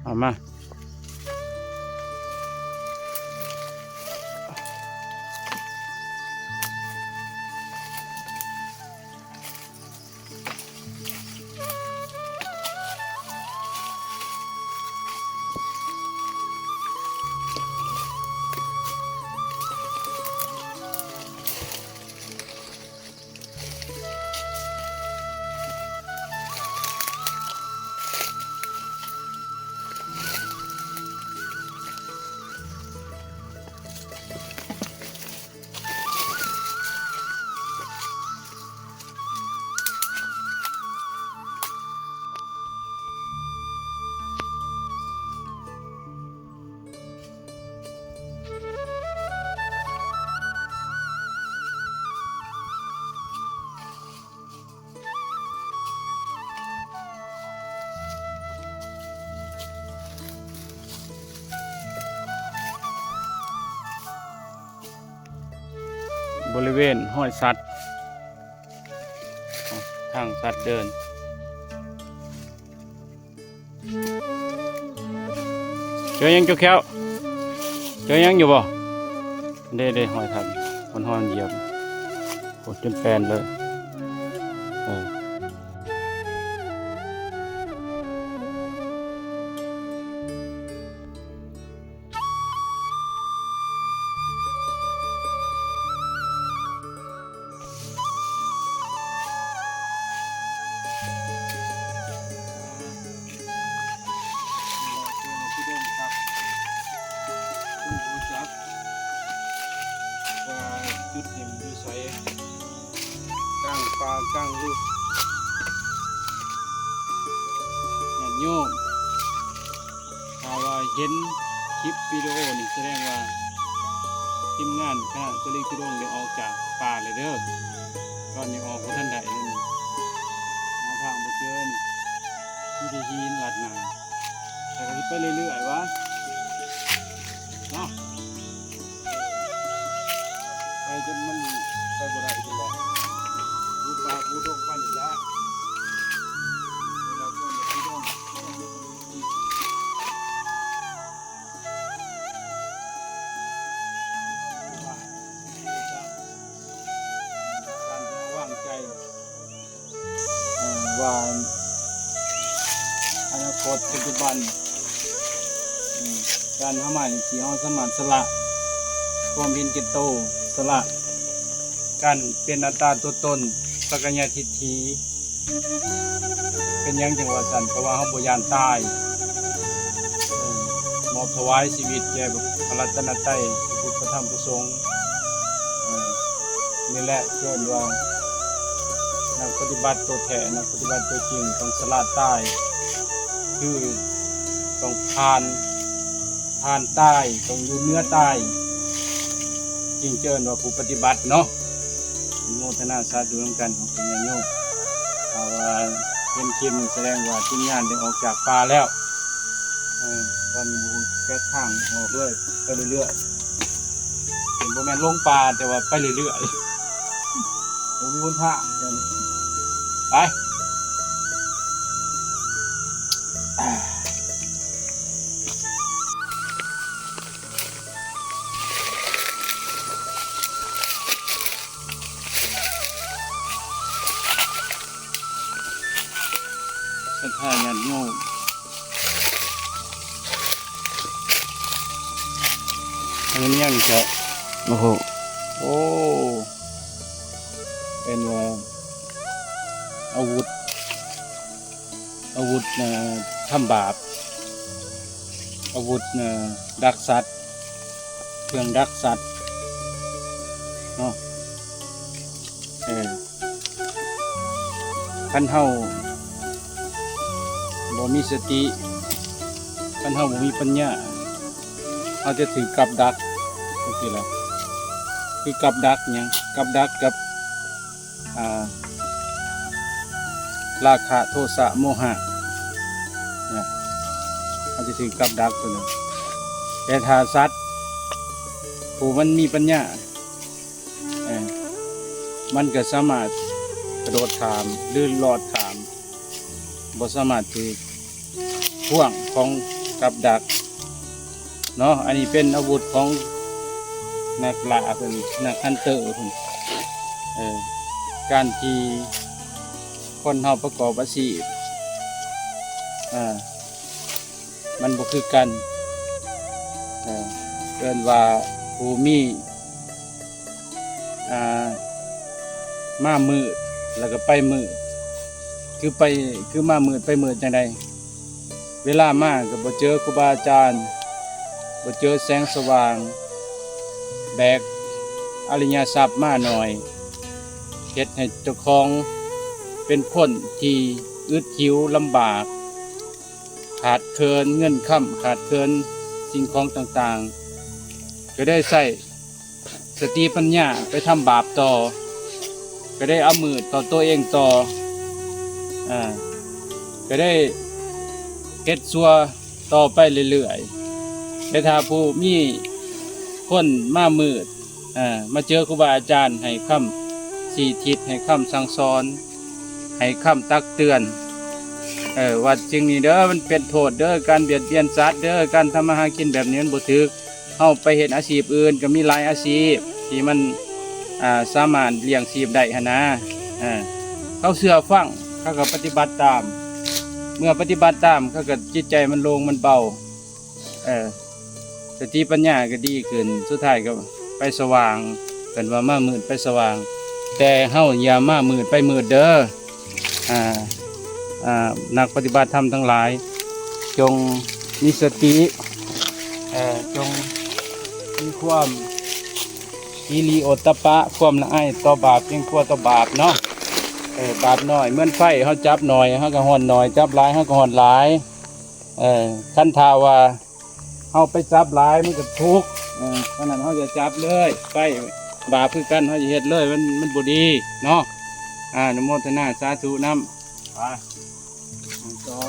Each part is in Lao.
ເອົາມາ. ບໍລິເວນຮອຍສັດ ທາງສັດເດີນ. ເຈີຫຍັງ ເຈົ້າແຂ້ວ? ເຈີຫຍັງຢູ່ບໍ່? ເດ້ໆ ຮອຍທັບ ມັນຮອຍຢຽບ ໂອ້ ຈົນແປນເລີຍ ເອີ. ວ່າຈຸດນີ້ມັນຢູ່ໃສ ກາງປ່າກາງເລິກ ຍາດໂຍມ ຖ້າວ່າເຫັນຄລິບວິດີໂອນີ້ ສະແດງວ່າທີມງານຄະນະສະລິງທຸດົງໄດ້ອອກຈາກປ່າແລ້ວເດີ້ ຕອນນີ້ອອກບໍ່ທັນໄດ້ເລີຍ ຫາທາງບໍ່ເຈີ ມີແຕ່ຫີນລັດໜ້າ ແຕ່ກໍຊິໄປເລື້ອຍໆ ຫວາ ເນາະ ໄປຈົນມັນໄປບໍ່ໄດ້ພຸ້ນແຫຼະ ປູປ່າປູດົງໄປນີ້ແຫຼະ ເວລາຄົນໄປດອງ ການວາງໃຈ ເອີ ວ່າອະນາຄົດ ປັດຈຸບັນ ເອີ ການເຮົາມາຈັ່ງຊີ້ ເຮົາສາມາດສະຫຼະຄວາມເຫັນແກ່ໂຕ ສະຫຼະການເປັນອັດຕາຕົວຕົນ ສັກກະຍະທິດຖິ ເປັນຫຍັງຈຶ່ງວ່າຊັ້ນ? ເພາະວ່າເຮົາບໍ່ຢ້ານຕາຍ ເອີ ມອບຖວາຍຊີວິດແກ່ພະລັດຕະນະໄຕ ພະພຸດ ພະທຳ ພະສົງ ເອີ ນີ້ແຫຼະເອີ້ນວ່ານັກປະຕິບັດຕົວແທ້ ນັກປະຕິບັດຕົວຈິງ ຕ້ອງສະຫຼະຕາຍ ຄືຕ້ອງຜ່ານ ຜ່ານຕາຍ ຕ້ອງຢູ່ເໜືອຕາຍ ຈຶ່ງຈະເອີ້ນວ່າຜູ້ປະຕິບັດເນາະ. ອະນຸໂມທະນາສາທຸນຳກັນຂອງພະຍາໂຍມ ຖ້າວ່າເຫັນຄລິບນີ້ສະແດງວ່າທີມງານໄດ້ອອກຈາກປ່າແລ້ວ ເອີ ຕອນນີ້ບໍ່ຮູ້ຈັກທາງອອກເລີຍ ໄປເລື້ອຍໆ ເຫັນບໍ່ແມ່ນລົງປ່າ ແຕ່ວ່າໄປເລື້ອຍໆ ບໍ່ມີຫົນທາງ ໄປ. ສັດທາຍາດໂຍມ ອັນນີ້ຫຍັງເຈາະ? ໂອ້ໂຫ ໂອ້ ເອີ້ນວ່າອາວຸດ ອາວຸດ ເອີ ທຳບາບ ອາວຸດ ເອີ ດັກສັດ ເຄື່ອງດັກສັດເນາະ ເອີ ຄັນເຮົາບໍ່ມີສະຕິ ຄັນເຮົາບໍ່ມີປັນຍາ ເຮົາຈະຖືກກັບດັກ ຈັ່ງຊີ້ລະ ຄືກັບດັກຫຍັງ? ກັບດັກກັບ ອ່າ ລາຄະ ໂທສະ ໂມຫະນະ ເຮົາຈະຖືກກັບດັກຕົວນັ້ນ. ແຕ່ຖ້າສັດຜູ້ມັນມີປັນຍາ ເອີ ມັນກໍສາມາດກະໂດດຂ້າມ ຫຼື ລອດຂ້າມ ບໍ່ສາມາດຖືກ ພວງຂອງ ກັບດັກເນາະ. ອັນນີ້ເປັນອາວຸດຂອງນັກລ່າເພິ່ນ ນັກຮັນເຕີເພິ່ນ. ເອີ ການທີ່ຄົນເຮົາປະກອບອາຊີບ ເອີ ມັນບໍ່ຄືກັນ. ເອີ ເອີ້ນວ່າຜູ້ມີ ອ່າ ມາມືດ ແລ້ວກໍໄປມືດ. ຄືໄປ ຄືມາມືດໄປມືດຈັ່ງໃດ? ເວລາມາກໍບໍ່ເຈີຄູບາອາຈານ, ບໍ່ເຈີແສງສະຫວ່າງ, ແບກອະລິຍະຊັບມາໜ້ອຍ, ເຮັດໃຫ້ເຈົ້າຂອງເປັນຄົນທີ່ອຶດຫິວລຳບາກ, ຂາດເຂີນເງິນຄຳ, ຂາດເຂີນສິ່ງຂອງຕ່າງໆ, ກໍໄດ້ໃຊ້ ສະຕິປັນຍາໄປທຳບາບຕໍ່, ກໍໄດ້ເອົາມືດຕໍ່ຕົວເອງຕໍ່, ເອີ ກໍໄດ້ເຮັດຊົ່ວຕໍ່ໄປເລື້ອຍໆ. ແຕ່ຖ້າຜູ້ມີຄົນມາມືດ ເອີ ມາເຈີຄູບາອາຈານໃຫ້ຄຳຊີ້ທິດ, ໃຫ້ຄຳສັ່ງສອນ, ໃຫ້ຄຳຕັກເຕືອນ ເອີ ວ່າສິ່ງນີ້ເດີ ມັນເປັນໂທດເດີ, ການບຽດບຽນສັດເດີ, ການທຳມາຫາກິນແບບນີ້ມັນບໍ່ຖືກ. ເຮົາໄປເຮັດອາຊີບອື່ນກໍມີຫຼາຍອາຊີບທີ່ມັນ ອ່າ ສາມາດລ້ຽງຊີບໄດ້ຫັ້ນນາ. ເອີ ເຂົາເຊື່ອຟັງ, ເຂົາກໍປະຕິບັດຕາມ. ເມື່ອປະຕິບັດຕາມ, ເຂົາກໍຈິດໃຈມັນໂລ່ງ, ມັນເບົາ. ເອີ ສະຕິປັນຍາກໍດີຂຶ້ນ, ສຸດທ້າຍກໍໄປສະຫວ່າງ. ເພິ່ນວ່າມາມືດໄປສະຫວ່າງ, ແຕ່ເຮົາຢ່າມາມືດໄປມືດເດີ. ອ່າ ອ່າ ນັກປະຕິບັດທຳທັງຫຼາຍ, ຈົ່ງມີສະຕິ, ເອີ ຈົ່ງມີຄວາມຫິລິໂອດຕະປະ, ຄວາມລະອາຍຕໍ່ບາບ, ເກງກົວຕໍ່ບາບເນາະ. ເອີ ບາບໜ້ອຍເໝືອນໄຟ, ເຮົາຈັບໜ້ອຍ ເຮົາກໍຮ້ອນໜ້ອຍ, ຈັບຫຼາຍ ເຮົາກໍຮ້ອນຫຼາຍ. ເອີ ຄັນຖ້າວ່າ ເຮົາໄປຈັບຫຼາຍມັນກໍທຸກ. ເອີ ເພາະນັ້ນເຮົາຢ່າຈັບເລີຍ, ໄຟບາບຄືກັນ, ເຮົາຢ່າເຮັດເລີຍ, ມັນ ມັນບໍ່ດີເນາະ. ອາ ອະນຸໂມທະນາສາທຸນຳ. ໄປ ໄປຕໍ່.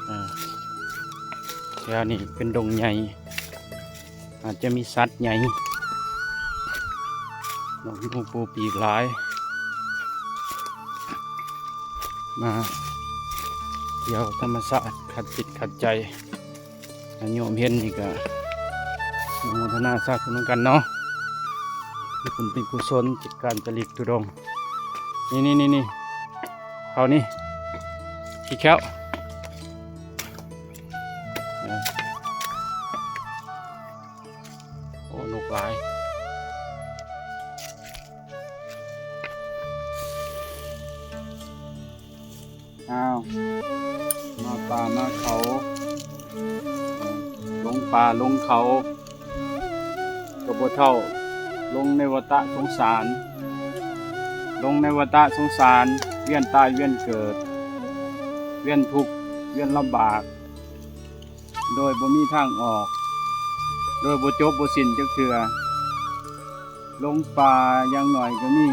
ອ່າ ແຖວນີ້ເປັນດົງໃຫຍ່, ອາດຈະມີສັດໃຫຍ່, ນົກຫູ່ປູປີກຫຼາຍ. ມາທ່ຽວທຳມະຊາດ, ຂັດຈິດຂັດໃຈ. ຍາດໂຍມເຫັນນີ້ກໍອະນຸໂມທະນາສາທຸນຳກັນເນາະ, ເປັນບຸນເປັນກຸສົນ ຈິດການຈະລິກທຸດົງ. ນີ້ໆໆ ເຂົານີ້ ຂີ້ແຂ້ວ. ໂອ້ ນົກຫຼາຍ. ອ້າວ ມາປ່າມາເຂົາ ເອີ ຫຼົງປ່າຫຼົງເຂົາ ກໍບໍ່ເທົ່າຫຼົງໃນວັດຕະສົງສານ. ຫຼົງໃນວັດຕະສົງສານ ວຽນຕາຍວຽນເກີດ ວຽນທຸກວຽນລຳບາກ ໂດຍບໍ່ມີທາງອອກ ໂດຍບໍ່ຈົບບໍ່ສິ້ນຈັກເທື່ອ. ຫຼົງປ່າຢ່າງໜ້ອຍກໍມີ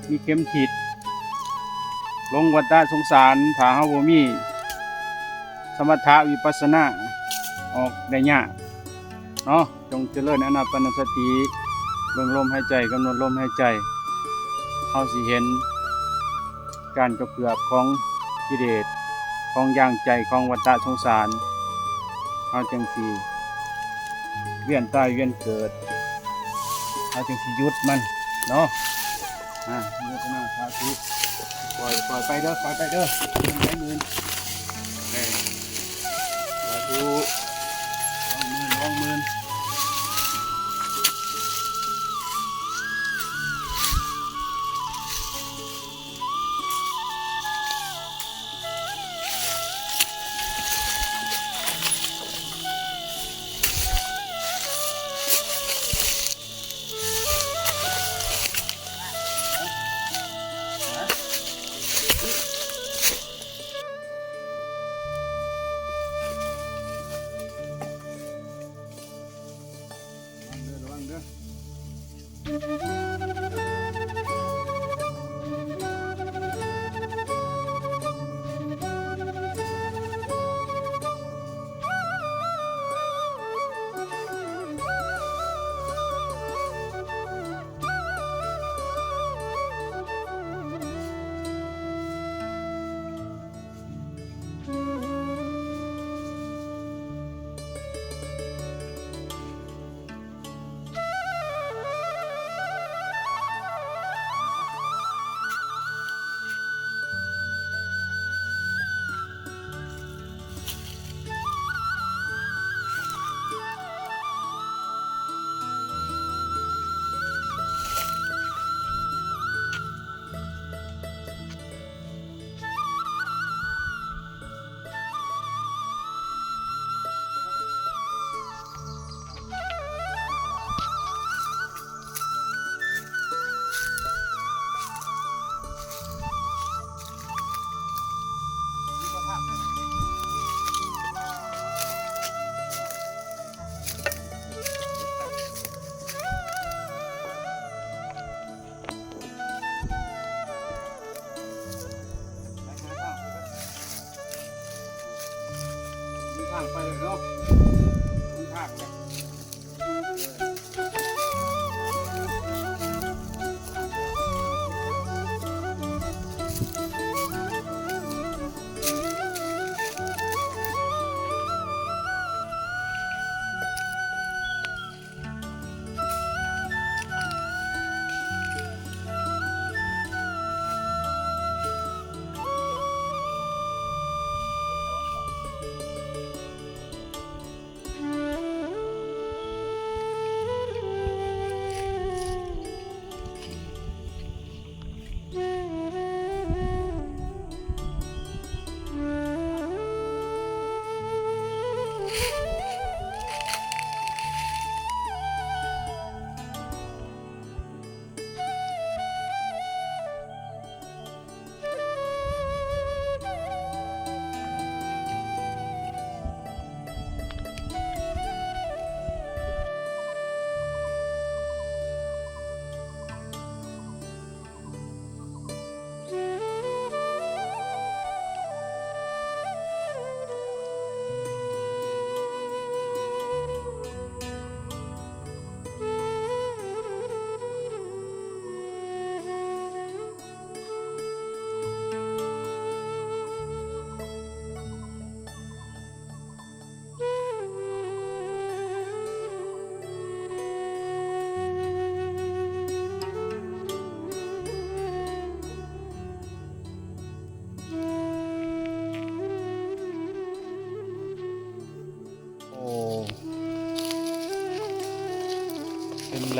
ມີເຂັມທິດ. ຫຼົງວັດຕະສົງສານ ຖ້າເຮົາບໍ່ມີສະມັດຖະວິປັດສະນາ ອອກໄດ້ຍາກເນາະ. ຈົ່ງຈະເລີນອານາປານະສະຕິ ເບິ່ງລົມຫາຍໃຈ ກຳນົດລົມຫາຍໃຈ ເຮົາຊິເຫັນການກະເຜືອບຂອງກິເລດ ຂອງຢາງໃຈຂອງວັດຕະສົງສານ. ເຮົາຈຶ່ງຊິວຽນຕາຍວຽນເກີດ ເຮົາຈຶ່ງຊິຢຸດມັນເນາະ. ອາ ອະນຸໂມທະນາສາທຸ. ປ່ອຍ ປ່ອຍໄປເດີ ປ່ອຍໄປເດີ ໄປໝື່ນ. ສາທຸ. ລອງໝື່ນ ລອງໝື່ນ.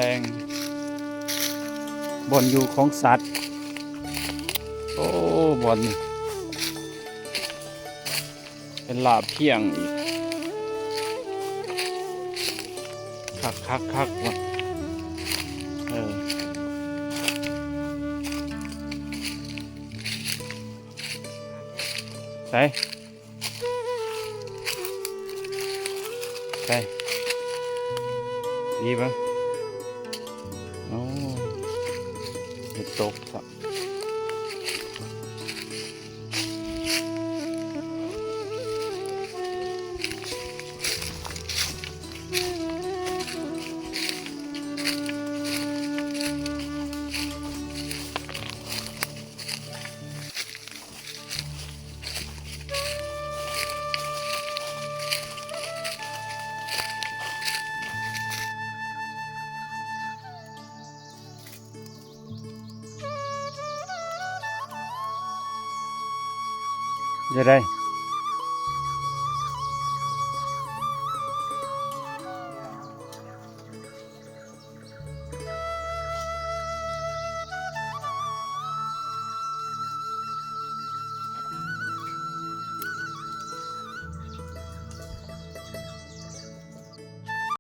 ແດງ ບ່ອນຢູ່ຂອງສັດ. ໂອ້ ບ່ອນນີ້ເປັນລາບພຽງອີກ. ຄັກໆໆ ວ່າ ເອີ ໃສ ໃສ ດີບໍ່? ໂອ້ ເຫັດຕົກຊະ. ຈັ່ງໃດ?